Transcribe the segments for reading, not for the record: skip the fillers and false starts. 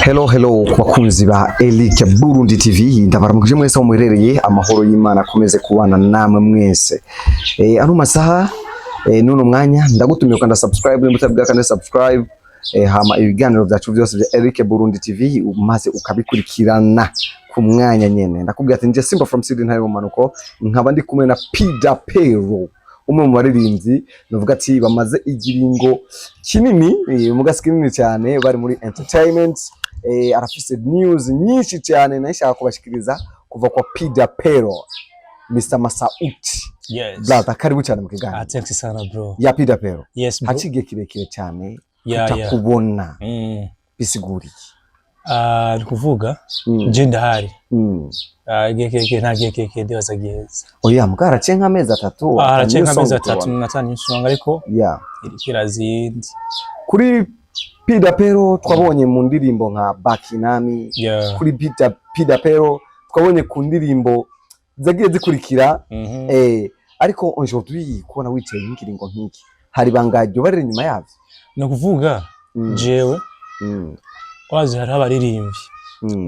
Hello, hello ku bakunzi ba Eric Burundi TV, ndabaramukije mwese aho muherereye. Amahoro y'Imana akomeze kubana namwe mwese. Ano masaha, nuno mwanya ndagutumiye ukanda subscribe nimba utabwa kandi subscribe, hama ibiganiro byacu byose bya Eric Burundi TV maze ukabikurikirana ku mwanya nyene. Ndakubwira ati nje Simba from Sweden, ntari mu manuko, nkaba ndi kumwe na Pida Pero, umwe mu baririmbyi nuvuga ati bamaze igiringo kinini, mu gasi kinini cyane bari muri entertainment. Arafise news nyinshi cyane nashaka kubashikiriza kuva kwa Pida Pero, Mr Masauti. Yes. Brother, karibu cyane mu kiganiro. Ah, thanks sana, bro. Ya Pida Pero. Yes, bro. Haciye igihe kirekire cyane tutakubona, bisiguriye? Ah, ni kuvuga je ndahari. Ah, igihe kirekire, nta gihe kirekire ndibaza giheze. Oya, mbwa haraciye nk'amezi 3. Ah, haraciye ata nk'amezi new song 3 tubona. na tanu nsonga, ariko iriko irazindi. Kuri Pida Pero twabonye mu ndirimbo nka Bakinami. Kuri Pida Pero twabonye ku ndirimbo zagiye zikurikira. Ariko aujourd'hui kubona wicaye nk'ikiringo nk'iki, hari ibanga ryoba riri inyuma yavyo? Ni ukuvuga jewe wazi hariho abaririmbyi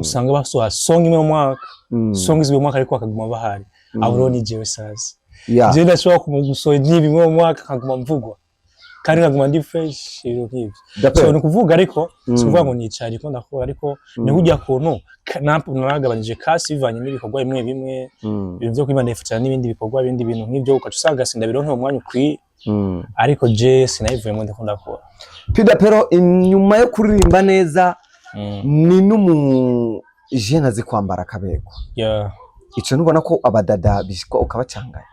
usanga basohora song imwe mu mwaka, song zibiri mu mwaka, ariko bakaguma bahari. Abo rero ni jewe sasa. Jewe ndashobora gusohora indirimbo imwe mu mwaka, nkaguma mvugwa kandi nkaguma ndi fresh, ibintu nk'ivyo. Dapero. So ni ukuvuga, ariko si ukuvuga ngo nicaye ariko ndakora, ariko ni kurya kuntu naragabanije kasi bivanye n'ibikorwa bimwe bimwe, ibintu vyo kwimana cyane n'ibindi bikorwa, ibindi bintu nk'ivyo, ugaca usanga sindabironke mu mwanya ukwiye. Ariko je sinayivuyemo, ndiko ndakora. Pida Pero, inyuma yo kuririmba neza, ni n'umu jeune azi kwambara akabego. Ico ntubona ko abadada bishikwa ukabacanganya?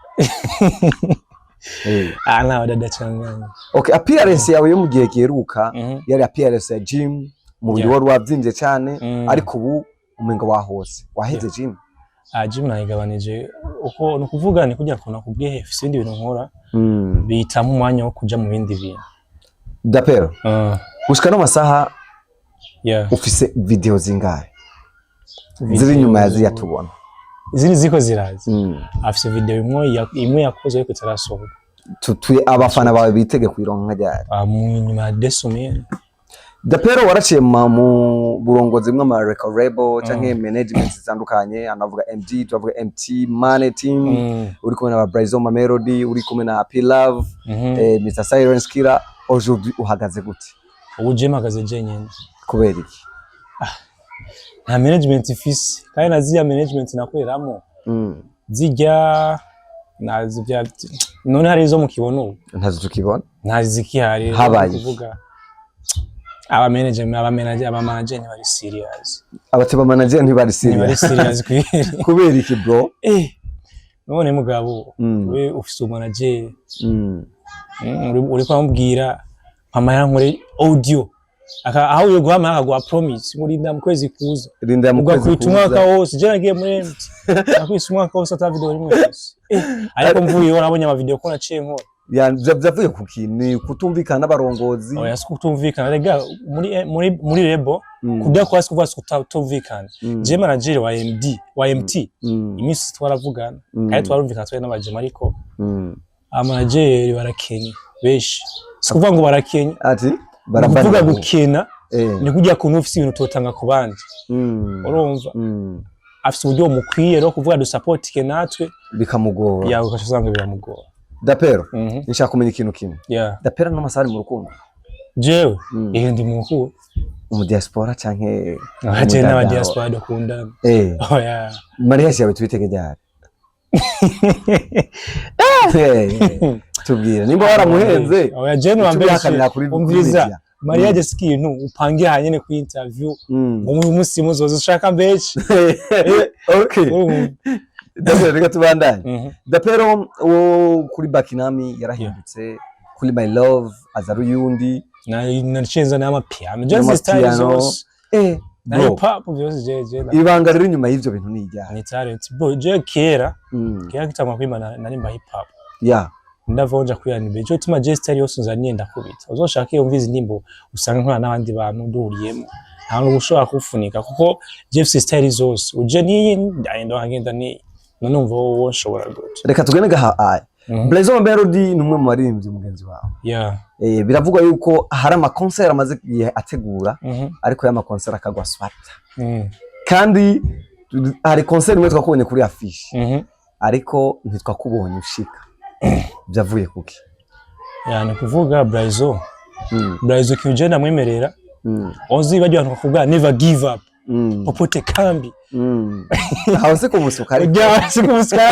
Ah, nta badada canganya. Okay, appearance yawe yo mu gihe giheruka yari appearance ya gym, umubiri wari wavyimbye cyane, ariko ubu umenga wahose waheze gym. Ah, gym nayigabanije uko, ni ukuvuga ni kugira ngo nakubwiye mfise ibindi bintu nkora, bitamo umwanya wo kuja mu bindi bintu. Dapero, gushika no masaha ufise video zingahe ziri inyuma ya ziriya tubona? Izindi ziko ziraza. Afise video imwe imwe yakoze ariko itarasohoka. Tutuye abafana bawe bitege kuyironka ryari? Ah, mu nyuma ya 2 semaines. Dapero, waraciye mu burongozi bw'ama record label canke management zitandukanye, anavuga MD, tubavuga MT Money Team, uri kumwe na ba Bryzoma Melody, uri kumwe na Happy Love, Mr Silence Killer. Aujourd'hui uhagaze gute? Ubu je mpagaze jenyene. Kubera iki? Nta management ifise, kandi na ziriya management nakoreramo zijya nazi bya none hari izo mukibona ubu? Ntazo tukibona. Nta zikihari. Habaye Ni iki? kuvuga aba manager ntibari serious. Abateba manager ntibari Ntibari serious? serious kweri. Kubera iki, bro? None mugabo, we ufise umanager, uri kumubwira mama yankore audio, aho uyo guhamagara akaguha promise ngo rinda mu kwezi kuza. Rinda mu kwezi Ugakwita umwaka kuza. wose. Je nagiye muri MT, nakwise umwaka wose ata video rimwe gusa. Ariko mvuyeho nabonye ama video ko naciye nkora. Ya, vyavuye ku kintu kutumvikana n'abarongozi? Oya, si kutumvikana rega. Muri label kudakora si kuvuga si kutumvikana. Je manager wa MD, wa MT, iminsi twaravugana kandi twarumvikana twari n'abajema, ariko amanageri barakenye benshi. Si kuvuga ngo barakenye, Ati ni ukuvuga baravanira. gukena ni kurya kuntu ufise ibintu utotanga ku bandi. Urumva, afise uburyo bumukwiye rero kuvuga dusupportike natwe, Bikamugora. yawe ugaca usanga biramugora. Dapero, nshaka kumenya ikintu kimwe. Dapero n'amasaha ari mu rukundo? Jewe? Mm. Eh, ndi mu rukundo. Mu diaspora canke Aje umudada n'aba wawe? diaspora dukundana. Oya. Mariage yawe twitege ryari? Tubwire nimba waramuhenze. Oya, je niwambere. Utubihakanira kuri Umviriza. media. Mariage si ikintu upangira hanyene kuri interview ngo uyu munsi muzoza ushaka mbeshi. Okay. Urumva? Dapero, reka tubandanye. Dapero wo kuri Bakinami yarahindutse, kuri My Love aza ari uyundi. Nacenza n'amapiano, je style N'amapiano. zose na Bro, hip hop byose je ibanga riri inyuma y'ivyo bintu ni iryahe? Ni talent, bro. Je kera kera kitangwa kwima narimba hip hop, ndavonja kuri R&B. Ico gituma je style yose nzaniye ndakubita. Uzoshaka iyo mvize indirimbo usanga nkora n'abandi bantu duhuriyemo, nta n'ubu ushobora kufunika, kuko je mfise style zose. Uje niyi ndagenda nkagenda niyi, none umva wowe nshobora gute? Reka tugende gaha aya. Blaise Melody ni umwe mu baririmbyi mugenzi wawe. Biravugwa yuko hari ama concert amaze igihe ategura, ariko y'ama concert akagwa swata. Kandi hari concert imwe twakubonye kuri affiche, ariko ntitwakubonye ushika. Byavuye kuki? Ya, ni kuvuga Braizo. Braizo ikintu je ndamwemerera, ozi bajya abantu bakubwira "Never give up, popote kambi". Aho si kumusuka ariko. Ujya si kumusuka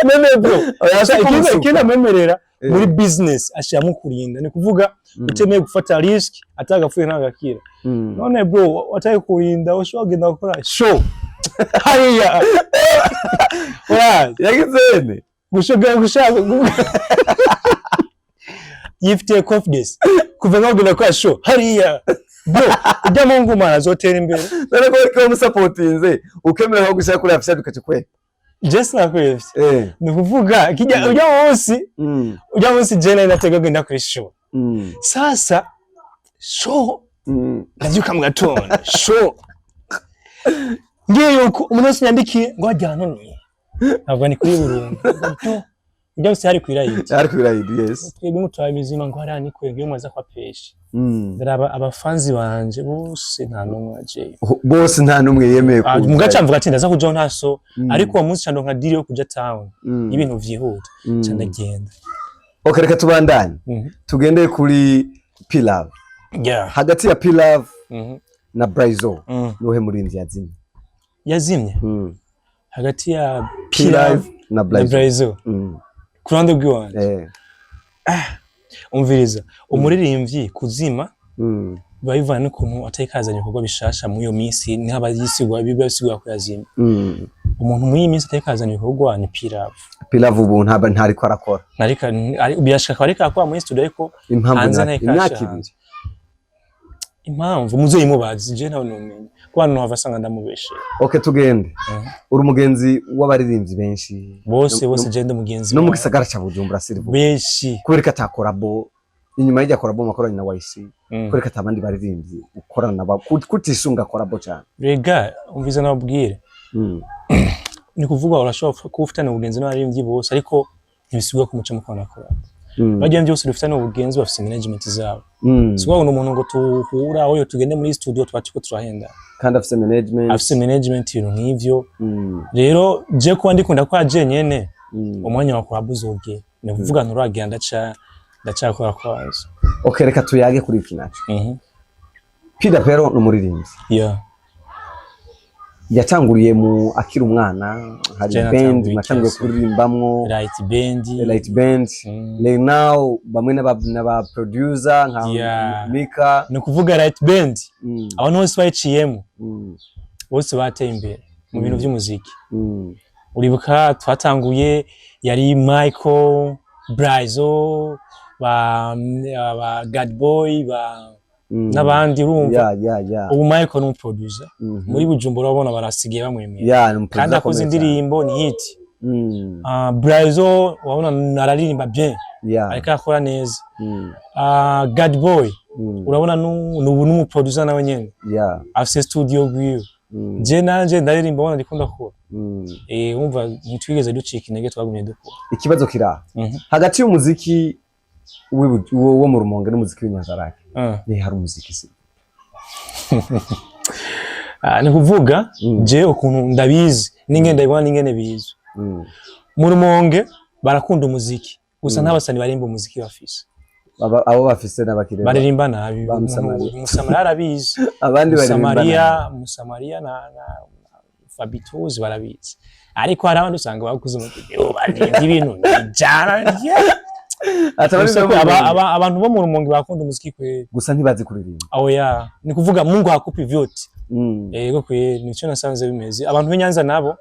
meme bro. Oya, si Ikindi kumusuka. ikindi amwemerera, muri business ashiramo kurinda, ni kuvuga utemeye gufata risk, atagapfuye ntagakira. None bro, wataye kurinda, ushobora kugenda gukora show hariya. Urazi Yagize ne? Gushaka gushaka yifitiye confidence kuva nkaho kugenda gukora show hariya bro, ujya mu ngumana azotera imbere. None ko ko musapotinze ukemera ko gushaka kuri affiche bikacikweka. Je sinakwevye. Ni ukuvuga kijya ujya munsi, ujya munsi je nari natega kugenda kuri show. Sasa show, ndabyuka mu gatondo, show ngiye yuko umuntu wese yandikiye ngo hajya hano ni ntabwo ni kuri burundu ujya munsi hari kwirayidi. Ariko birayidi, yes. Twebwe mutwaye mizima ngo hariya ni kwege umaze kwa peshe. Ndaraba abafanzi banje bose, nta n'umwe ajeyo. Bose nta n'umwe yemeye Ah, kuza. Mugaca mvuga ati ndaza kujaho ntaso. Ariko uwo munsi ca ndonka deal yo kuja town, ibintu vyihuta, ca ndagenda. Okay, reka tubandanye. Tugende kuri P-Love. Hagati ya P-Love na Braizo, nuhe murinzi yazimye? Yazimye? Hagati ya P-Love P-Love na na Braizo. Braizo? Ku ruhande rw'iwanje, umviriza, umuririmbyi kuzima biba bivana n'ukuntu atari kazanye ibikorwa bishasha muri iyo minsi, ntaba yisigwa, biba bisigwa ko yazimye. Umuntu muri iyi minsi atari kazana ibikorwa ni P-Love. P-Love ubu ntariko arakora. Narika birashika akaba ariko akora muri studio, ariko Impamvu hanze imyaka ntariko 2. Impamvu muzoyimubaza, je ntawe numenya kuko hano hava asanga ndamubeshera. Okay, tugende. Uri umugenzi w'abaririmbyi benshi. Bose, bose, je ndi mugenzi No mu wabo. gisagara ca Bujumbura sirivuga. Benshi. Kubera ko ata collabo inyuma y'irya collabo makoranye na YC, kubera ko ata abandi baririmbyi ukorana nabo, kutisunga collabo cyane? Rega umviza nababwire, ni kuvuga urashobora kuba ufitanye ubugenzi n'abaririmbyi bose, ariko ntibisigura ko muca mukora nakora. Bagiye byose dufitanye ubugenzi, bafise management zabo. Si ukuvuga ngo ni umuntu ngo tuhura oyo tugende muri studio, tuba turiko turahenda. Kandi afise management. Afise management, ibintu nk'ivyo. Rero je kuba ndikunda ko jenyene, umwanya wa collabo uzogera, ni ukuvuga nturagera, ndacakora kwanza. Okay, reka tuyage kuri iki naco. Peter Pero ni umuririmbyi. Yatanguriye mu akiri umwana, hari Je band natanguye natanguye ikese. kuririmbamwo. Light Band. Light Band. Like now bamwe n'aba producer nka Mika. Ni ukuvuga Light Band, abantu bose bayiciyemo, bose bateye imbere mu bintu by'umuziki. Uribuka twatanguye yari Michael Brazo, ba God Boy, ba n'abandi, urumva. Yeah. Ubu Michael ni umuproducer muri Bujumbura, urabona barasigaye bamwemera. Yeah, ni umuproducer kandi akoze akomeye cyane. indirimbo ni hit. Brazo urabona araririmba bien, ariko akora neza. God Boy, urabona nubu n'umuproducer nawe nyene, afise studio gwiwe. Je nanje ndaririmba, ubona ndiko ndakora. Wumva ntitwigeze ducika intege, twagumye dukora. Ikibazo kiraha: hagati y'umuziki wo mu Rumonge n'umuziki w'Inyanzarake, ni hari umuziki si? Ah, ni kuvuga je ukuntu ndabizi n'ingene ndabibona n'ingene bizwi, mu Rumonge barakunda umuziki gusa, nta basani barimba umuziki bafise. Abo bafise n'abakire Baririmba nabi. Ba Musamariya. Musamariya arabizi. Abandi baririmba Musamariya nabi. Musamariya na Fabitozi barabizi, ariko hari abandi usanga bakuze mu video baririmba ibintu bijana. Ati abaririmba Gusa ko bo mu Rumonge. Abantu bo mu Rumonge bakunda umuziki kweli. Gusa ntibazi kuririmba. Oya, ni kuvuga Mungu hakupi vyote. Yego kweli, nico nasanze bimeze. Abantu b'Inyanza nabo,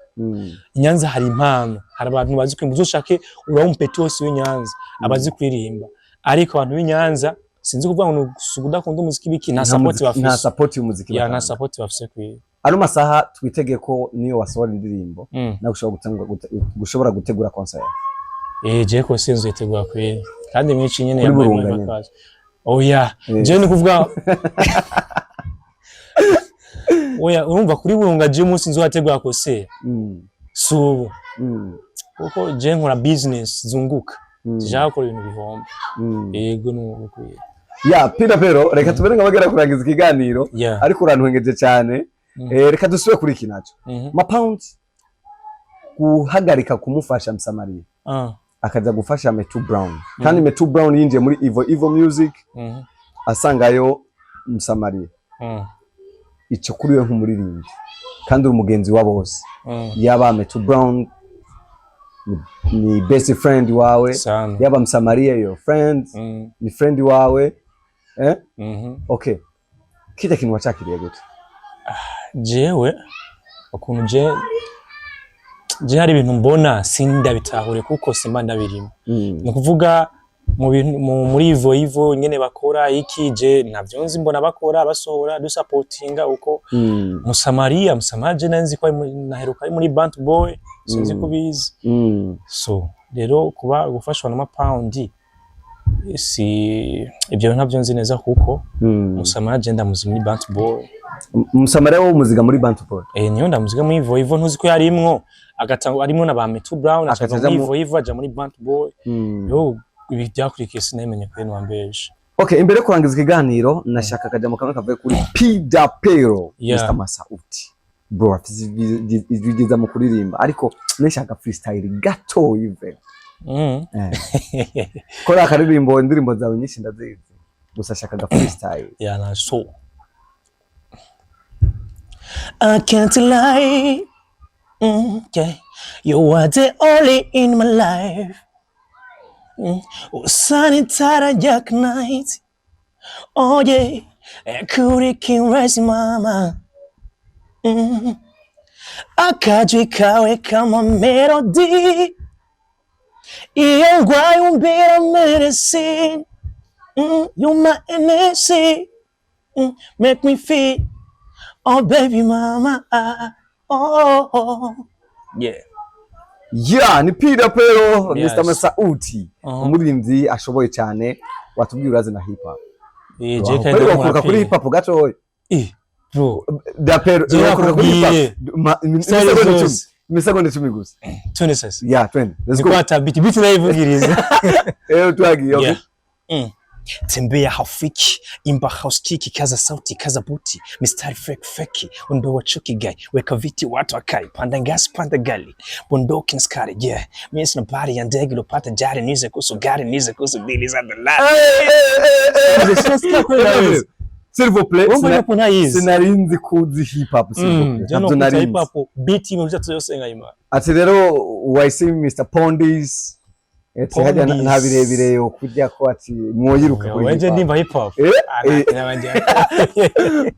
i Nyanza hari impano, hari abantu bazi kuririmba. Uzoshake uraba umupeti wose w'i Nyanza abazi kuririmba, ariko abantu b'i Nyanza sinzi kuvuga ngo ni udakunda umuziki biki, nta support Nta bafise. support y'umuziki Ya, nta batanga. support bafise kweli. Ano masaha twitege ko niyo wasohora indirimbo nawe ushobora gushobora gutegura concert? Je ko sinzi yitegura kweli, kandi mwinshi nyene Kuri yambaye Burunga muri nyene. vacances. Oya, je ni kuvuga, oya, urumva kuri Burunga je umunsi nzohategura concert, subu, kuko je nkora business zunguka. Sinshaka gukora ibintu bihomba. Yego, ni ukwiye. Ya Pida Pero, reka tubere nk'abagera kurangiza ikiganiro, ariko urantwengeje cyane. Reka dusubire kuri iki naco. Mapound guhagarika kumufasha Msamariya, akaza gufasha Metu Brown, kandi Metu Brown yinjiye muri Ivo Ivo Music asangayo Msamariya. Ico kuri we nk'umuririmbyi, kandi uri umugenzi wa bose, yaba Metu Brown ni best friend wawe, Sana. yaba Msamaria, your friend, ni friend wawe, eh? Okay, kirya kintu wacakiriye gute? Jewe ukuntu je hari ibintu mbona sindabitahure kuko simba ndabirimo. Ni ukuvuga mu bintu muri Ivo Ivo nyene bakora iki, je ntavyo nzi. Mbona bakora, basohora, dusapotinga uko. Musamariya je nari nzi ko ari naheruka ari muri Bant Boy, sinzi ko bizi. So rero kuba gufashwa na Mapaundi, si ibyo ntabyo nzi neza kuko Musamariya je ndamuzi muri Bant Boy. Msamariya wo muziga muri Bantu Boy? Eh, niyo ndamuziga muri Ivo Ivo. Ntuzi ko yarimwo agatanga arimwo na ba Metu Brown, akaja Akaja muri Ivo Ivo, aja muri Bant Boy. Yo ibi byakurikiye sinamenye kuri nwambeje. Okay, imbere yo kurangiza ikiganiro nashaka akajambo kamwe kavuye kuri Pida Pero. Mr Masauti, bro, afise ijwi ryiza mu kuririmba, ariko nashaka freestyle gatoyi ve. Kora akaririmbo, indirimbo zawe nyinshi ndazizi, gusa shaka ga freestyle. Yeah, na so I can't lie. Yeah. You are the only in my life. Sunny tara dark night. Oh yeah. Kuri king rise mama. Akajwi kawe kama melody. Iyo ngwaye umbera medicine. You my energy. Make me feel. Oh baby mama. Ah, oh. Yeah. Yeah, ni Pida Pero. Yes. Mr Masauti, umuririmbyi ashoboye cyane. Watubwiye urazi na hip hop. Eh, je Kweli wakuruka kuri hip hop gatoya. Eh, bro. Da Pero, Je wakuruka kuri hip hop. nakubwiye. Style Imisegonda zose. 10, imisegonda 10 gusa. Twende sasa. Yeah, twende, let's go. Niko hata beat beat naivugiriza. Eh, twagiye, okay. Yeah. Tembea haufiki, imba hausikiki, kaza sauti, kaza buti, mistari fake fake, ondoa chuki guy, weka viti watu wakai, panda ngazi, panda gali, bunduki na skari, yeah, mimi sina bari ya ndege iliyopata jari, nize kuhusu gari, nize kuhusu dili za dolari. S'il vous plaît. Wumva yuko ntayizi. Sinari nzi ko uzi hip hop, s'il vous plaît. Je no Ntabyo nari hip nzi. hop beat imwe byatse yose nkayima. Ati rero wayise Mr Pondis, ati hajya Pondis. nta birebire yo kurya ko ati mwoyiruka kuri Weje hip hop. ndimba hip hop. Eh, eh.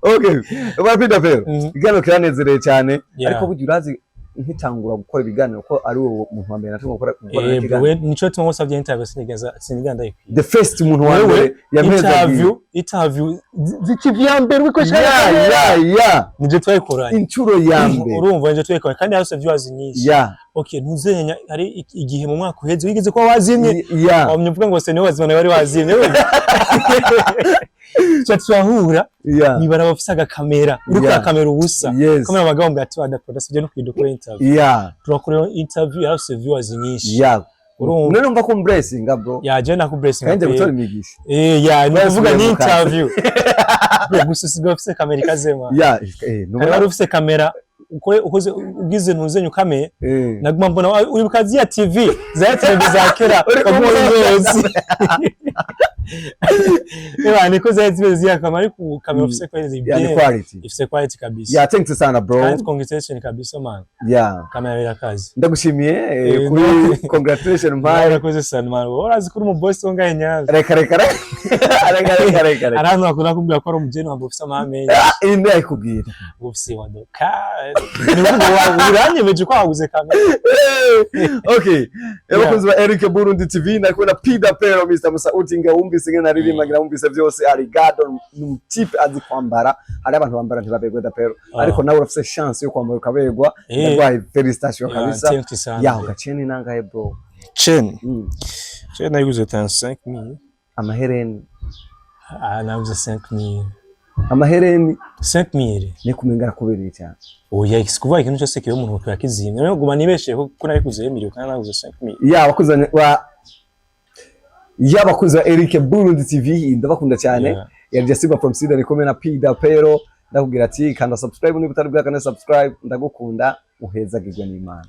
Okay, ba Pero, ikiganiro kiranezereye cyane, ariko burya urazi nkitangura gukora ibiganiro ko ari wowe muntu wa mbere natuma gukora Eh, ikiganiro. bro, nico tuma ngusavye interview sinigeza ndayikwiye. The first muntu wa Wewe, mbere yampeza. Interview zikivya mbere uriko Ya. Nije twayikoranye. Inshuro ya mbere. Urumva nije twayikoranye kandi harose viewers nyinshi. Okay, ntuzenya hari igihe mu mwaka uheze wigeze kuba wazimye. Wamye uvuga ngo se niwe wazimana wari wazimye. Tuca turahura nibara bafise agakamera uriko urakamera ubusa. Kamera abagabo mbwa ati wadapfa sibyo no kwidukora interview. Turakora interview yarose viewers nyinshi. Urumva. None umva ko mblessinga, bro. Ya, je nakublessing. Kandi gutora imigisha. Eh, ya, ni Twese kuvuga ni tugiye mu kazi. interview. Bro, gusa usigaye ufise kamera ikazema. Ya, eh, Kare nubona. wari ufise kamera ukore ukoze ugize ntuzenye ukameye. Naguma mbona uribuka ziriya TV za TV za kera Uri waguma kumwe. uzi. Eba niko zari zimeze ziriya kamera, ariko ubu kamera ufise kweli Ya, ni bien. quality. Ifise quality kabisa. Ya, thanks sana, bro. Kandi congratulations kabisa, man. Kamera irakaze. Ndagushimiye kuri No. congratulation mpaye. Urakoze sana, man. Urazi ko uri umu boss wo ngahe Nyanza. Reka reka reka reka reka reka reka. Hari abantu bakunda kumbwira ko ari umujeni wambaye ufise amamenyo. Ah, inde ayikubwira? Ngo ufise imodoka. Ni ukuvuga uranyemeje ko waguze kamera. Okay, abakunzi ba Eric Burundi TV, nariko na Pida Pero, Mr Musauti. Nga wumvise ngene naririmba, ngira wumvise vyose. Arigado ni umutipe azi kwambara. Hari abantu bambara ntibabegwe, da Pero, ariko nawe urafise chance yo kwambara ukaberwa. Ndagwaye felicitation kabisa. Thank you sana. Yaho gacene nangahe, bro? Chain. Chain nayiguze 35000. Amahereni? Ah, naguze 5000. Amahereni? 5000. Ni kumenga arakubereye cyane. Oya, sikuvuga ikintu cyose kiba umuntu kiba kizimye. Rero guma nibeshe ko nayiguze miliyoni kandi naguze 5000. Ya, wakuzanye wa Y'abakunzi ba Eric Burundi TV, ndabakunda cyane. Yari Jasiba from Sweden kumwe na P Dapero. Ndakubwira ati kanda subscribe niba utari bwakane subscribe. Ndagukunda, uhezagirwe n'Imana.